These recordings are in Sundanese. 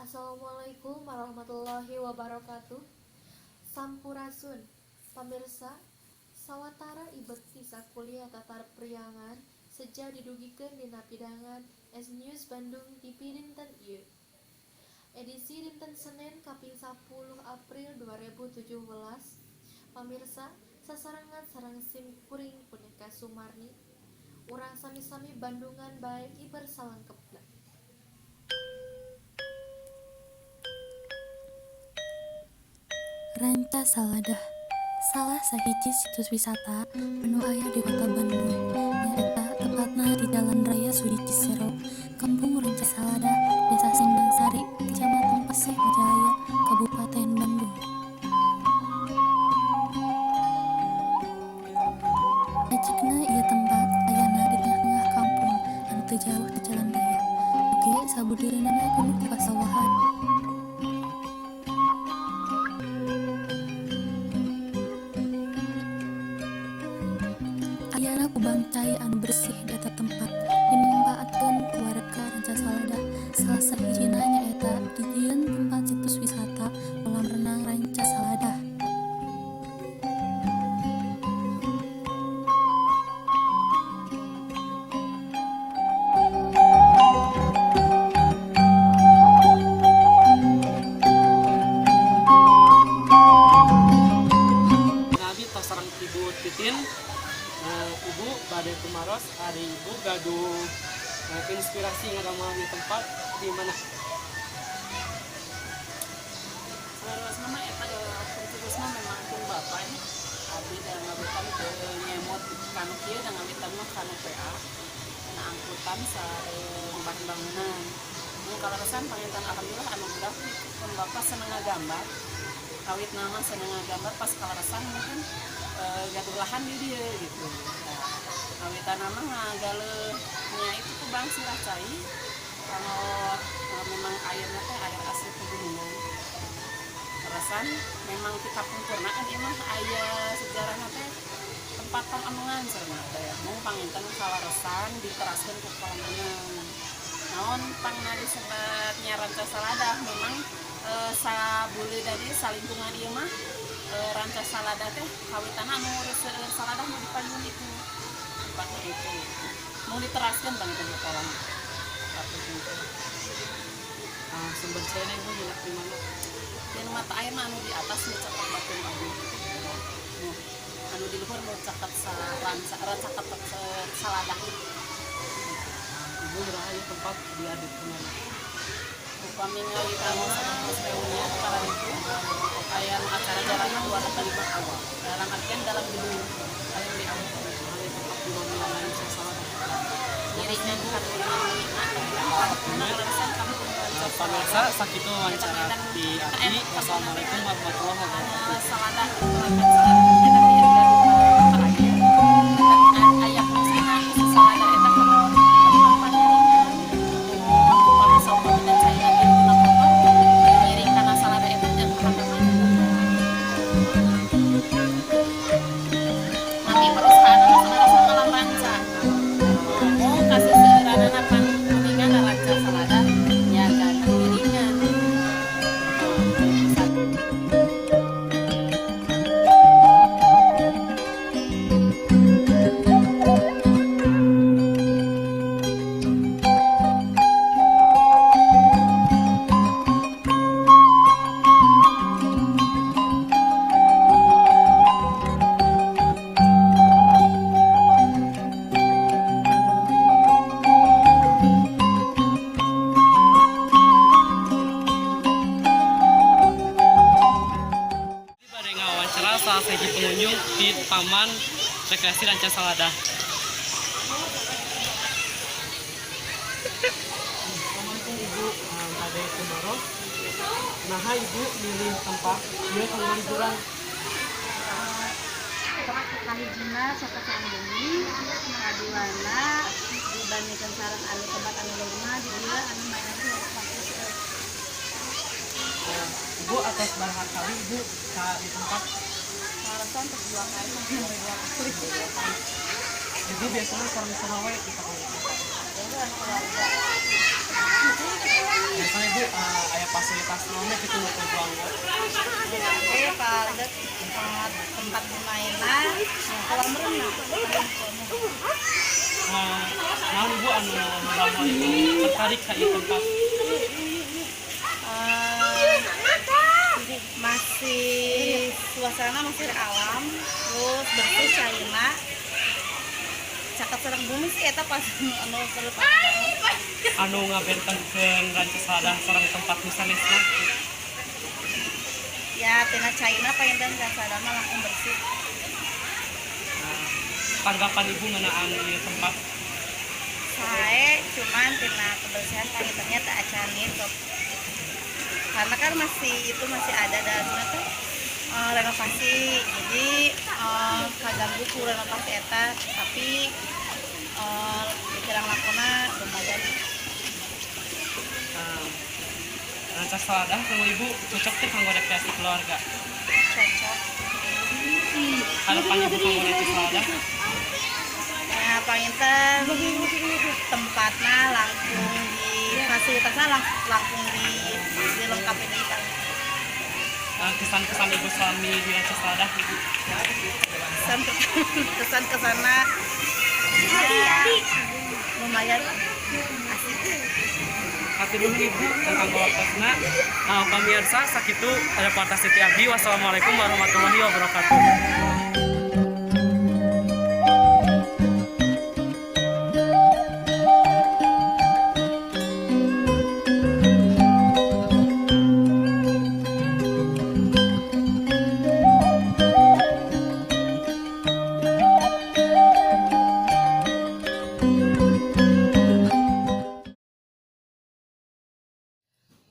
Assalamualaikum warahmatullahi wabarakatuh. Sampurasun. Pamirsa, sawatara ibet ti sakuliah Tatar Priangan seja didugikeun dina pidangan S News Bandung TV dinten ieu. Edisi dinten Senin kaping 10 April 2017. Pamirsa, sasarengan sareng sim kuring punika Sumarni. Urang sami-sami Bandungan bae iber salengkepna. Ranca Saladah, salah sahiji situs wisata anu aya di Kota Bandung, nyaeta tepatna di Jalan Raya Sudi Cisero, Kampung Ranca Saladah, Desa Sindangsari, Kecamatan Paseh Majalaya, Kabupaten Bandung. Ajegna ieu tempat ayana di tengah-tengah kampung anu teu jauh ti jalan raya, oge sabudeureunana penuh ku pasawahan. Ayana kubang cai anu bersih di eta tempat dimangpaatkeun ku warga Ranca Saladah, salah sahijina nyaeta dijieun tempat situs wisata kolam renang Ranca Saladah. Abi tos sareng Ibu Titin. Ibu bade tumaros, ari Ibu gaduh inspirasi ngadamel di tempat di mana? Saleresna mah eta pencetusna memang pun bapak nya. Abdi da ngawitan teu ngemot kanu kieu, da ngawitan mah kanu PA kana angkutan sareng bahan bangunan. Mun kaleresan panginten alhamdulillah anu grafik, pun bapak seneng ngagambar. Kawitna mah seneng ngagambar, pas kaleresan mungkin gaduh lahan di dieu gitu. Nah, kawitanna mah ngagaleuh nya itu ku bang sirah cai, kalau memang airnya teh air asli pegunungan. Terusan memang kita pungkurna kan ieu mah aya sejarahna teh, tempat pangamengan cenah teh. Mung panginten kaleresan diteraskeun ku kolam renang. Naon pangna disebatnya Ranca Saladah, memang sabule dari salingkungan ieu mah Ranca Saladah teh kawitanna anu seueur saladah nu dipayun itu tempatna itu. Mung diteraskeun panginten ku kolam. Sumber caina Ibu nyenak di mana? Tina mata air mah anu di atas nu caket Batung Agung. Nu anu di luhur nu caket ranca caket Saladah. Ibu iraha ieu tempat diaduk kemana? Upami ngawitan sanes reunian para itu aya nu acara jalan 205 awal. Dalam artian dalam gedung paling di awal. Nah, ieu tempat di mana Ranca Saladah? Ngiringan kampungna kaleresan kampung Ranca. Pamirsa, sakitu wawancara di abdi. Wassalamualaikum warahmatullahi wabarakatuh. Saladah Saladah eta teh gaduh mata air. Aya fungsina si saladah eta kana tempat pangiringan. Upami saumpamina caina di kotor ngiring kana saladah eta jeung kahandapan. Nami perusahaanna saleresna Alam Ranca. Mung kaseseueuranana pan kuningan Ranca Saladah nya kana ngiringan. Bade ngawawancara salah sahiji pengunjung di Taman Rekreasi Ranca Saladah. Assalamualaikum Ibu, bade tumaros. Naha Ibu milih tempat ieu kanggo liburan? Kahijina caket sareng bumi, kaduana dibandingkan sareng anu tempat anu leuwih di dieu anu mainan teh waktu seueur. Ibu atos sabaraha kali Ibu ka di tempat? Kaleresan tos dua kali, sampai dua kali. Ibu biasanya sareng saha wae di tempat? Keluarga. Biasanya Ibu aya Aya fasilitas naon kitu nu teu ganggu? Oke, paling tempat tempat bermainna, kolam renang. Nah, naon, Ibu, anu ngadamel Ibu tertarik ka ieu tempat? Masih suasana masih alam, terus bersih, caina, caket sareng bumi sih, eta pas anu perlu. Anu ngabentenkeun Rancasaladah sareng tempat nu sanesna? Ya, tina caina panginten Rancasaladah mah langkung bersih. Nah, tanggapan Ibu ngeunaan ieu tempat? Sae, cuman tina kebersihan pangintennya teu acan itu, karena kan masih itu masih ada dan teh renovasi, jadi kaganggu ku renovasi eta, tapi kirang langkungna lumayan. Nah, Rancasaladah kanggo Ibu cocok teh kanggo rekreasi keluarga? Cocok. Harapan Ibu kanggo Rancasaladah? Ya, panginten tempatnya langkung di fasilitasnya langkung di dilengkapi deui kan. Nah, kesan-kesan Ibu salami di Rancasaladah, Ibu? Kesan kesan kesana ya, lumayan asik. Hatur nuhun, Ibu, kanggo waktosna. Nah, pamirsa, sakitu reportase ti abdi. Wassalamualaikum warahmatullahi wabarakatuh.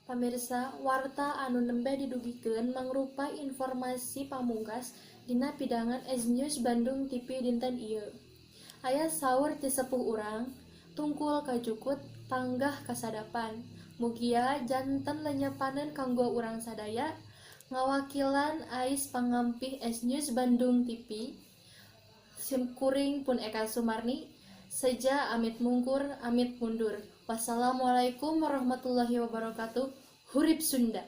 Pamirsa, warta anu nembe didugikeun mangrupa informasi pamungkas dina pidangan S News Bandung TV dinten ieu. Aya saur ti sepuh urang, tungkul kajukut, tanggah kasadapan. Mugia janten lenyepaneun kanggo urang sadaya. Ngawakilan ais pangampih S News Bandung TV, simkuring pun Eka Sumarni, seja amit mungkur, amit mundur. Wassalamualaikum warahmatullahi wabarakatuh. Hurip Sunda.